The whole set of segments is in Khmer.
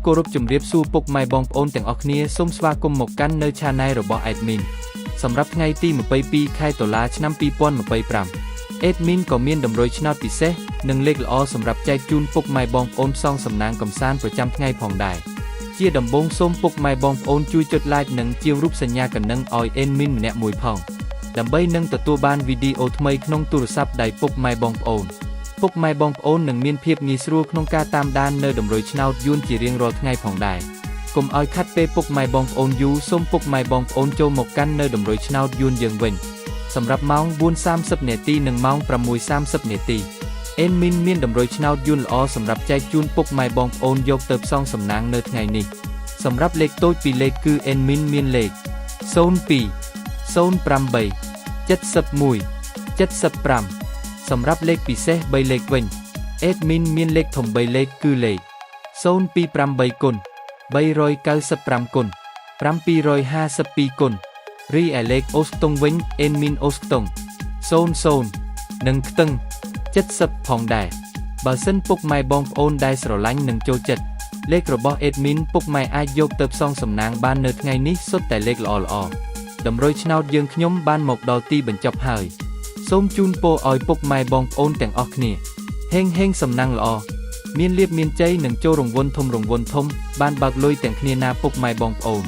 គោរពជម្រាបសួរពុកម៉ែបងប្អូនទាំងអស់គ្នាសូមស្វាគមន៍មកកាន់នៅ Channel របស់ Admin សម្រាប់ថ្ងៃទី22ខែតុលាឆ្នាំ2025 Admin ក៏មានតម្រុយឆ្នោតពិសេសនិងលេខល្អសម្រាប់ចែកជូនពុកម៉ែបងប្អូនផ្សងសំណាងកំសាន្តប្រចាំថ្ងៃផងដែរជាដំបូងសូមពុកម៉ែបងប្អូនជួយចុច Like និងជាវរូបសញ្ញាកណ្ដឹងឲ្យ Admin ម្នាក់មួយផងដើម្បីនឹងទទួលបានវីដេអូថ្មីក្នុងទូរស័ព្ទដៃពុកម៉ែបងប្អូន ពុកម៉ែបងប្អូននឹងមានភាពងាយស្រួលក្នុងការតាមដាននៅតម្រុយឆ្នោតយួនជារៀងរាល់ថ្ងៃផងដែរកុំឲ្យខាត់ពេលពុកម៉ែបងប្អូនយូរសូមពុកម៉ែបងប្អូនចូលមកកាន់នៅតម្រុយឆ្នោតយួនយើងវិញសម្រាប់ម៉ោង4:30នាទីនិងម៉ោង6:30នាទី Admin មានតម្រុយឆ្នោតយួនល្អសម្រាប់ចែកជូនពុកម៉ែបងប្អូនយកទៅផ្សងសំណាងនៅថ្ងៃនេះសម្រាប់លេខតូចពីរលេខគឺ Admin មានលេខ02 08 71 75សម្រាប់លេខពិសេស3លេខវិញ Admin មានលេខធំ3លេខគឺលេខ028គុណ395គុណ752គុណរីឯលេខអូស្តុងវិញ Admin អូស្តុង00និងខ្ទឹង70ផងដែរបើសិនពុកម៉ែបងប្អូនដែលស្រឡាញ់និងចូលចិត្តលេខរបស់ Admin ពុកម៉ែអាចយកទៅផ្សងសំណាងបាននៅថ្ងៃនេះសុទ្ធតែលេខល្អៗតម្រុយឆ្នោតយើងខ្ញុំបានមកដល់ទីបញ្ចប់ហើយសូមជូនពរឲ្យពុកម៉ែបងប្អូនទាំងអស់គ្នាហេងហេងសំណាងល្អមានលៀបមានជ័យនិងចូលរង្វន់ធំរង្វន់ធំបានបើកលុយទាំងគ្នាណាពុកម៉ែបងប្អូន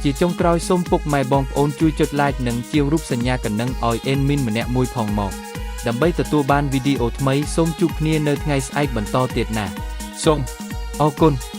ជាចុងក្រោយសូមពុកម៉ែបងប្អូនជួយចុច Like និងជាវរូបសញ្ញាកណ្ដឹងឲ្យ Admin ម្នាក់មួយផងមកដើម្បីទទួលបានវីដេអូថ្មីសូមជួបគ្នានៅថ្ងៃស្អែកបន្តទៀតណាសូមអរគុណ។